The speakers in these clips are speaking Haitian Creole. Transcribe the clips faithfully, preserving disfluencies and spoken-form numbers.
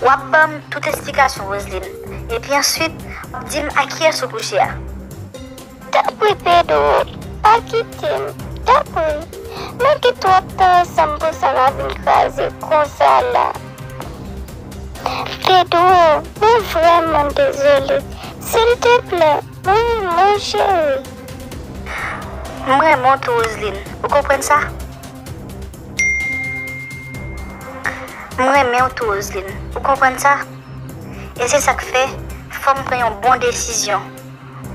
W ap ban m tout esplikasyon, Roseline. Epi answit, w ap di m a kiyès ou kouche a. Tanpri, Pedro, pa kite m. Tanpri. Nou gen twòp tan ansanm pou sa va vin kraze konsa la. Pedro, mwen vrèman dezole. Silteplè, mwen renmen w, cheri. Mwen renmen w tou, Roseline. Ou konprann sa? Mwen renmen w tou, Roseline. Ou konprann sa? E se sa k fè, fò m pran yon bon desizyon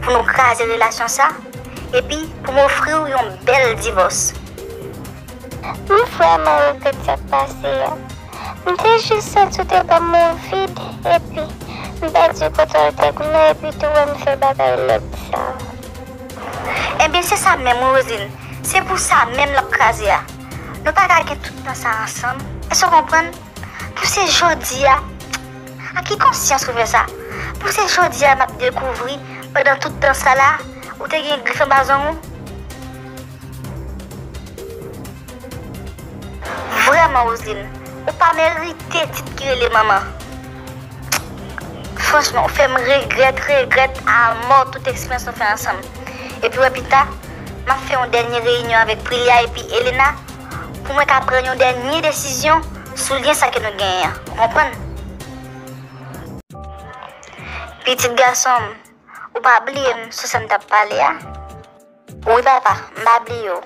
pou nou kraze relasyon sa, epi pou m ofri w yon bèl divòs. M vrèman regrèt sa k pase a. M te jis santi w te ban m yon vid, epi m pèdi kontwòl tèt mwen, epi tou wè m fè bagay lèd sa. Ebyen, se sa menm, wi, Roseline. Se pou sa menm l ap kraze a. Nou pa ka gen tout tan sa ansanm. Èske w konprann? Pou se jodi a, ak ki konsyans ou fè sa? Pou se jodi a m ap dekouvri, pandan tout tan sa la, ou te gen grif anba zong ou? Vrèman, Roseline, ou pa merite tit ki rele manman. Franchman, ou fè m regrèt, regrèt amò tout eksperyans nou fè ansanm. Epi wè pita, m ap fè yon dènye reyinyon avèk Prilia epi Elena pou mwen ka pran yon dènye desizyon sou lyen sa ke nou genyen an. Ou konprann? Pitit gason m, ou pa bliye m sou sa n t ap pale a? Wi, papa, m pa bliye w.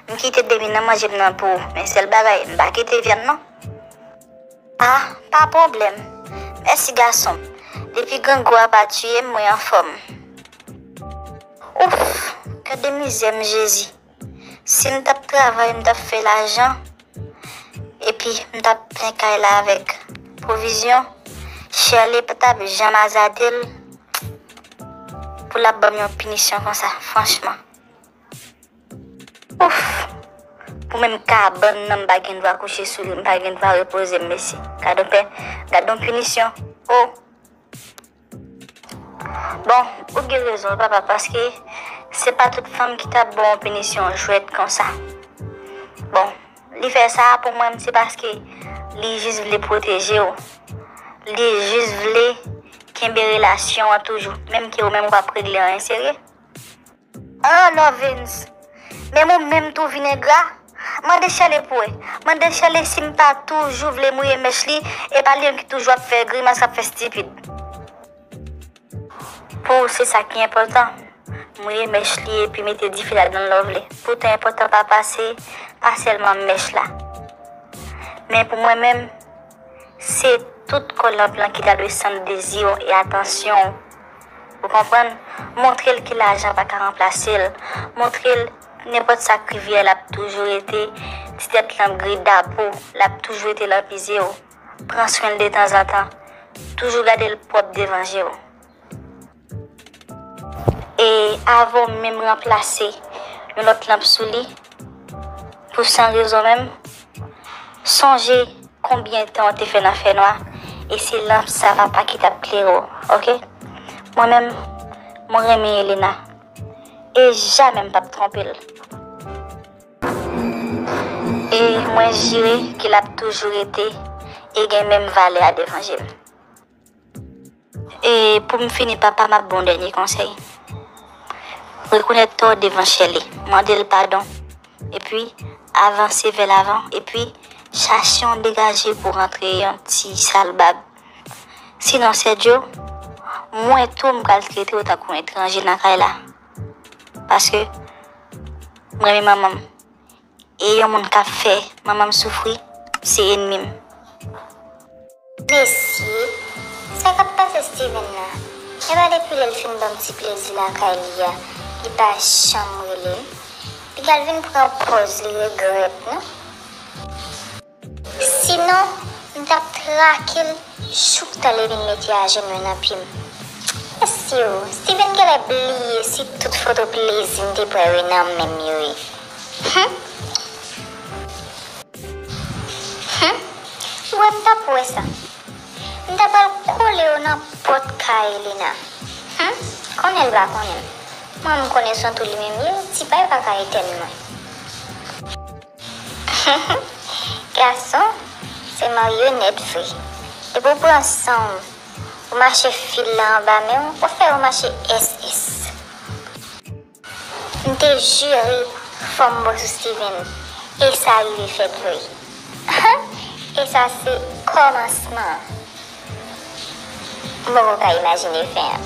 M kite demi nan manje m nan pou ou, men sèl bagay, m pa kite vyann non. Ah, pa pwoblèm. Mèsi, gason m. Depi grangou a pa tiye m, mwen anfòm. Ouf, gade mizè m, Jezi. Si m t ap travay, m t ap fè lajan, epi m t ap plen kay la avèk pwovizyon, Shirley pa t ap janm azade l pou l ap ban m yon pinisyon konsa, franchman. Ouf! Pou menm kabann nan, m pa gen dwa kouche sou li, m pa gen dwa repoze m, mesye. Gad on pè, gad on pinisyon. Oh! Bon, ou gen rezon, papa, paske se pa tout fanm ki t ap ba w yon pinisyon jwèt konsa. Bon, li fè sa pou mwen, se paske li jis vle pwoteje w. Li jis vle kenbe relasyon an toujou, menm ke ou menm ou p ap regle anyen serye. Ah, Lovens, menm ou menm tou vin engra. Mande Shirley pou wè. Mande Shirley si m pa toujou vle mouye mèch li, e pa li menm ki toujou ap fè grimas, ap fè stipid. Pou ou, se sa ki enpòtan. Mouye mèch li epi mete dife ladan l lè w vle. Poutan enpòtan papa se pa sèlman mèch la. Men pou mwen menm, se tout kò lanp lan ki ta dwe sant dezi w e atansyon w. Ou konprann? Montre l ke lajan pa ka ranplase l. Montre l nenpòt sa k rive a, l ap toujou rete ti tèt lanp gri dapou, l ap toujou rete lanpize w. Pran swen l detanzantan. Toujou gade l pwòp devan je w. E avan w menm ranplase yon lòt lanp sou li, pou san rezon menm, sonje konbyen tan w te fè nan fènwa, e se lanp sa papa ki t ap klere w, oke? Mwen menm, mwen renmen Elena, e jamè m p ap twonpe l. E mwen jire ke l ap toujou rete e gen menm valè a devan je m. E pou m fini, papa, m ap ba w yon dènye konsèy. Rekonèt tò w devan Shirley. Mande l padon. Epi, avanse vè lavan. Epi, chache yon degaje pou rantre yon ti sal bab. Sinon, Sergio, mwen tou, m pral trete w tankou yon etranje nan kay la. Paske, m renmen manman m. E yon moun k ap fè manman m soufri, se ènmi m. Mesye, sa k ap pase Steven la? Epa depi lè l fin ban m ti plezi lakay li a, li pa janm rele m. Piga l vin pran pòz li regrèt, non? Sinon, m t ap trake l jouktan li vin mete ajenou l nan pye m. Mesye o, Steven genlè bliye si tout foto plezi m te pran yo nan men m yo ye. Hum. Hum. Ou wè m t ap wè sa. M ta pral kole yo nan pòt kay Elena. Hum. Konnen l pa konnen m. Mwen m konnen se yon tou li menm ye, ti pay pa ka etèn mwen. Gason, se maryonèt vre. Depi w pran san w, ou mache fil la anba men w, w fè yo mache S S. M te jire fò m bon sou Steven, e sa rive fèt vre. E sa se kòmansman an. M poko ka imajine fen an.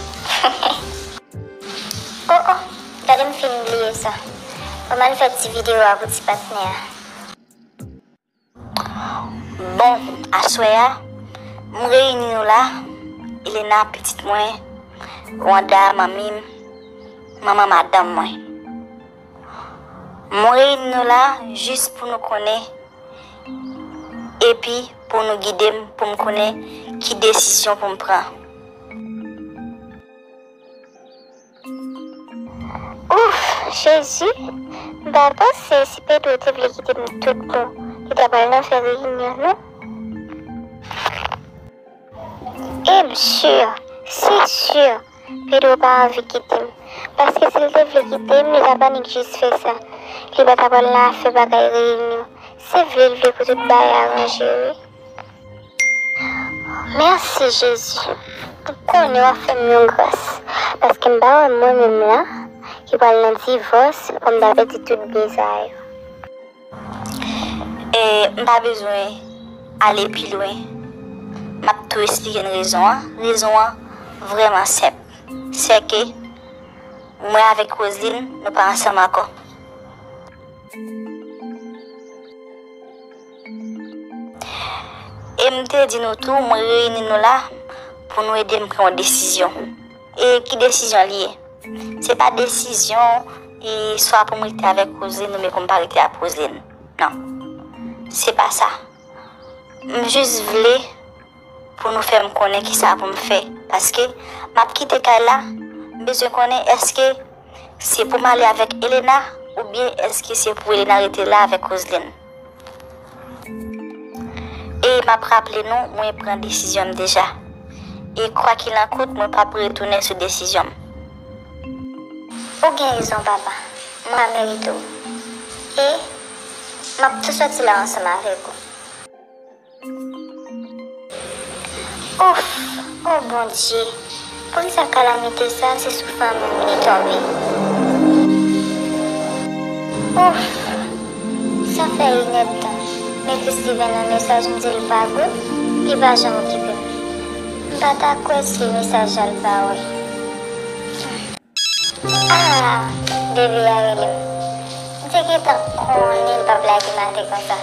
Oh, oh, gade m fin bliye sa. Ban m al fè ti videyo a pou ti patnè a. Bon, aswè a, m reyini nou la, Elena, pitit mwen, Wanda, manmi m, manman madanm mwen. M reyini nou la jis pou nou konnen, epi pou nou gide m, pou m konnen ki desizyon pou m pran. Ouf, Jezi, m pa panse si Pedro te vle kite m tout bon, li ta pral nan fè reyinyon, non. E m si, se si, Pedro pa anvi kite m. Paske si l te vle kite m, li t ap annik jis fè sa. Li pa t ap pral nan afè bagay reyinyon. Se vle l vle pou tout bagay aranje, wi. Mèsi, Jezi. M konnen w ap fè m yon gras, paske m pa wè mwen menm la ki pral nan divòs pou m ta pèdi tout byen sa yo. E m pa bezwen ale pi lwen. M ap tou esplike n rezon an. Rezon an vrèman senp. Se ke mwen avèk Roseline, nou pa ansanm ankò. E m te di nou tou, mwen reyini nou la pou nou ede m pran yon desizyon. E ki desizyon li ye? Se pa desizyon, e swa pou m rete avèk Roseline oubyen pou m pa rete avèk Roseline. Non. Se pa sa. M jis vle pou nou fè m konnen kisa pou m fè. Paske m ap kite kay la, m bezwen konnen èske se pou m ale avèk Elena oubyen èske se pou Elena rete la avèk Roseline. E m ap raple nou, mwen pran desizyon m deja. E kwa qu'il en coûte, mwen p ap retounen sou desizyon m. Ou gen rezon, papa. Mwen pa merite w. E m ap tou sòti la ansanm avèk ou. Ouf! O Bondye! Poukisa kalamite sa se sou fanmi m li tonbe? Ouf! Sa fè inèdtan m ekri Steven yon mesaj, m di l pa gout, li pa janm okipe m. M pa ta kwè se mesaj a l pa wè. Ah! Bebe a rele m. M te gentan konnen l p ap lage m atè konsa.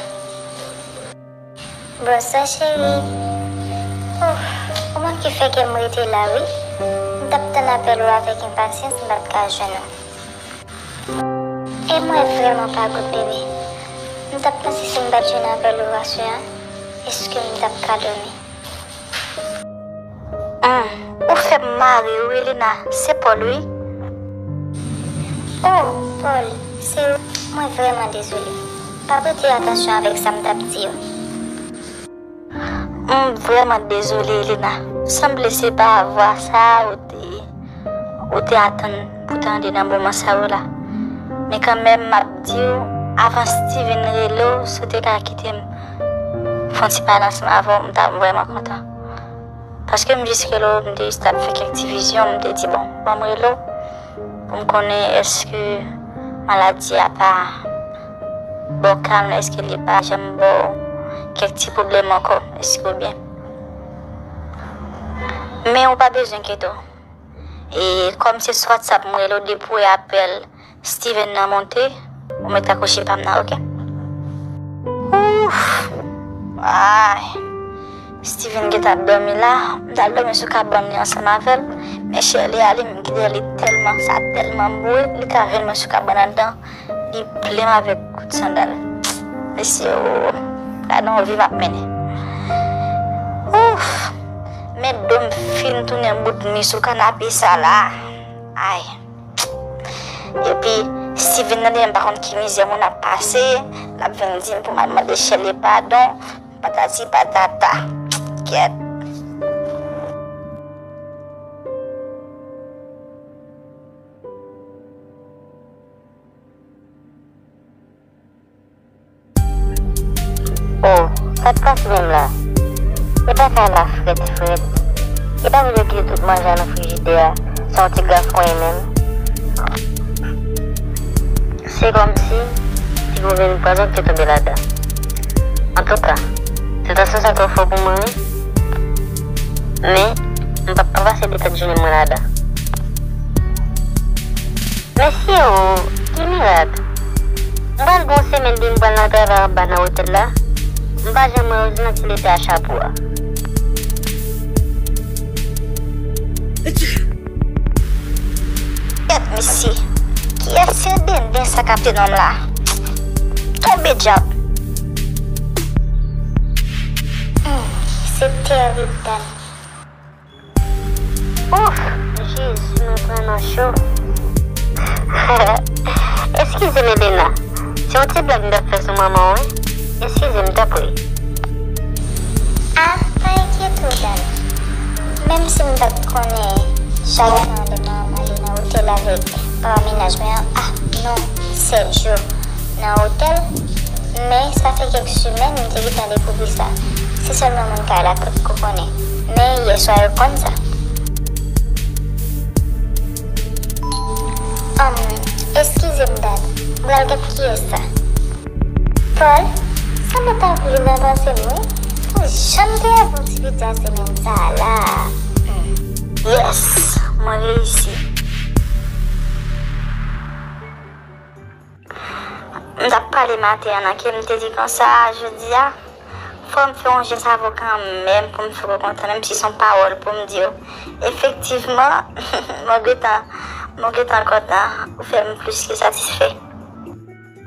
Bonswa, cheri. Ouf, ou manke fè kè m rete la, wi. M t ap tann apèl ou avèk enpasyans, m pa t ka jwenn ou. E mwen vrèman pa gout, bebe. M t ap panse si m pa t jwenn apèl ou aswè a, èske m t ap ka dòmi? Hum, ou fè m mare wi, Elena. Se Paul, wi. Oh, Paul, se ou. Mwen vrèman dezole. Pa prete atansyon avèk sa m t ap di yo. M vrèman dezole, Elena. Sanble se pa vwa sa a ou te, ou te atann pou tande nan moman sa yo la. Men kanmenm, m ap di w, avan Steven rele w, si w te ka kite m fè yon ti pale ansanm avè w, m t ap vrèman kontan. Paske m jis rele w, m te jis t ap fè kèk ti vizyon, m te di, bon, ban m rele w pou m konnen èske maladi a pa ba w kalm, èske li pa janm ba w kèk ti pwoblèm ankò, èske w byen. Men ou pa bezwen enkyete w. E kòm se sou WhatsApp m rele w, depi w wè apèl Steven nan monte, ou mèt akwoche pa m nan, oke? Ouf! Ay! Steven gentan ap dòmi la. M t al dòmi sou kabann li ansanm avè l. Men Shirley a li menm, kite li tèlman, sa tèlman boure, li ka jwenn mwen sou kabann anndan. Li plen m avèk kout sandal. Mesye o, gade yon vi m ap mennen. Ouf! Men do m fin tounen bout mi sou kanape sa la. Ay! Epi, Steven nan li menm pa konn ki mizè moun ap pase, l ap vin di m pou m al mande Shirley padon, patati patata. Kèt. Oh, sa k pase menm la? E pa kay la frèt, frèt. E pa vle kite tout manje a nan frijidè a. Se yon ti gason e menm. Se kòmsi ti grenn pwazon ki te tonbe ladan. Antouka, tantasyon sa twò fò pou mwen, wi. Men, m p ap pa pase detant jounen mwen ladan. Mesye o, ki mirak! M pral gen yon semèn depi m pral nan travay anba nan otèl la. M pa janm wè Rosie nan ti leta a chapo a. Kèt mesye, kiyès se denden sa k ap te nonm la? Tonbe dyab! Hmm, se tèrib, Dani. Ouf, Jezi, mwen pran nan cho. Eskize m, Elena. Se yon ti blag m t ap fè sou manman w, wi. Eskize m, tanpri. Ah, pa enkyete w, Dani. Menm si m pa t konnen chak tan lè manman m ale nan otèl avèk papa mennaj mwen an, ah, non, sèt jou nan otèl, men sa fè kèk semèn m te gentan dekouvri sa. Se sèlman moun kay la k potko konnen. Men yèswa yo konn sa. Anm, eskize m, Dad. M pral gad kiyès sa. Paul, sa mèt ap ri nan panse m, wi. Pou jan m te avè w ti pita semèn sa a la. Hmm. Yes, mwen reyisi. M t ap pale maten an nan ke m te di konsa, jodi a, fò m fè yon jès avè w kanmenm pou m fè w kontan, menm si se yon pawòl pou m di w. Efektivman, mwen gentan, mwen gentan kontan, ou fè m plis ke satisfè.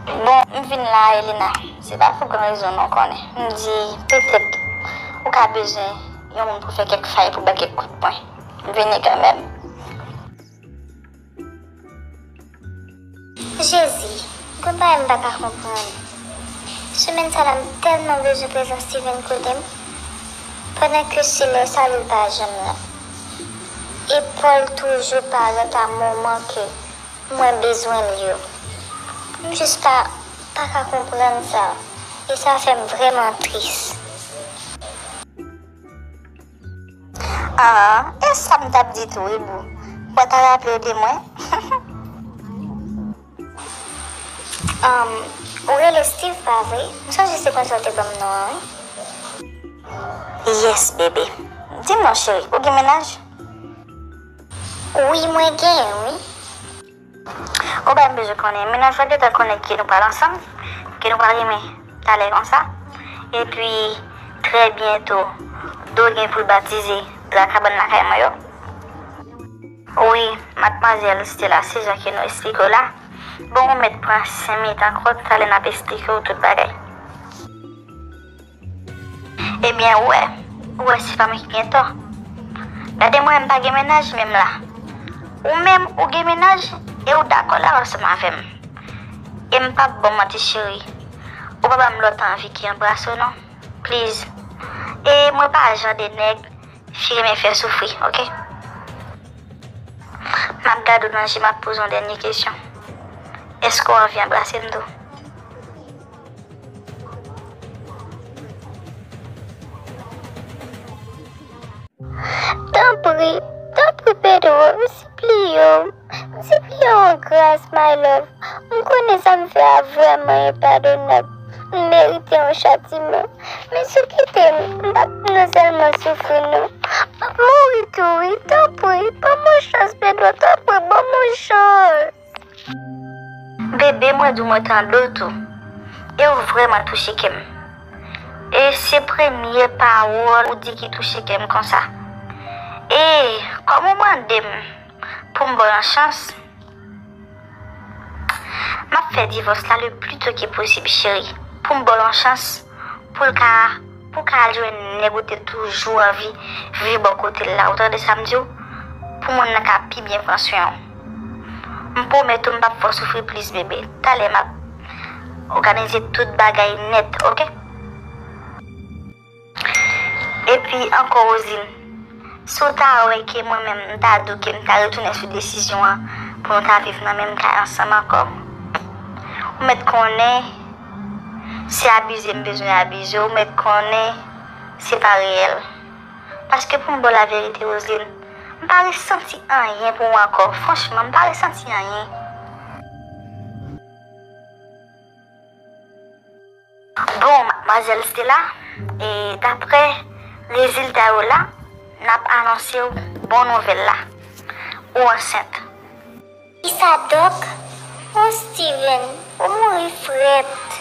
Bon, m vin la, Elena, se pa pou gran rezon non, konnen. M di, petèt, ou ka bezwen yon moun pou fè kèk fay, pou bay kèk kout pwen. M vini kanmenm. Jezi, gon bagay m pa ka konprann. Semèn sa la, m tèlman bezwen prezans Steven kote m, pandan ke se lè sali l pa janm la. E Paul toujou parèt a moman ke mwen bezwen l yo. M jis pa, pa ka konprann sa. E sa fè m vrèman tris. Ah, e sa m t ap di tou, wi, boo. Ou pa ta raple w de mwen? Um, ou rele Steve, pa vre? M sonje se konsa w te ban m non an, wi. Yes, bebe. Di m non, cheri, ou gen mennaj? Wi, mwen genyen, wi. Ou pa bezwen konnen, mennaj la gentan konnen ke nou pral ansanm, ke nou pral renmen talè konsa. Epi, trè byento, do gen pou l batize, dra kabann lakay mwen yo. Wi, madmwazèl Stella, se jan ke nou esplike w la. Bon, ou mèt pran senk minit ankò, talè n ap esplike w tout bagay. Ebyen, ou wè, ou wè se pa mwen ki gen tò. Gade mwen, m pa gen mennaj menm la. Ou menm, ou gen mennaj, e ou dakò la ansanm avè m. E m p ap ba w manti, cheri. Ou pa ban m lòt anvi ki anbrase w non. Please. E mwen pa jan de nèg fi renmen fè soufri, oke? M ap gade w nan je, m ap poze w yon dènye kesyon. Èske w anvi anbrase m tou? Tanpri, tanpri, Pedro, m sipliye w, m sipliye w an gras, my love. M konnen sa m fè a vrèman enpadonab. M merite yon chatiman. Men si w kite m, m p ap non sèlman soufri, non. M ap mouri tou, wi. Tanpri, ban m yon chans, Pedro. Tanpri, ban m yon chans. Bebe, mwen di w mwen tande w tou. E w vrèman touche kè m. E se premye pawòl ou di ki touche kè m konsa. E kòm ou mande m pou m ba w yon chans, m ap fè divòs la le pli to ke posib, cheri, pou m ba w yon chans, pou l ka, pou w ka al jwenn nèg ou te toujou anvi viv bò kote l la. Ou tande sa m di w? Pou moun nan ka pi byen pran swen w. M pwomèt ou m p ap fè w soufri plis, bebe. Talè m ap òganize tout bagay nèt, oke? Epi ankò, Rosine, si w ta wè ke mwen menm, m ta di w ke m ta retounen sou desizyon an pou nou ta viv nan menm kay ansanm ankò, ou mèt konnen se abize m bezwen abize w, ou mèt konnen se pa reyèl. Paske pou m ba w laverite, Roseline, m pa resanti anyen pou ou ankò. Franchman, m pa resanti anyen. Bon, madmwazèl Stella, e daprè rezilta yo la, n ap anonse w bon nouvèl la. Ou ansent. Isadòk, o Steven, ou mouri frèt.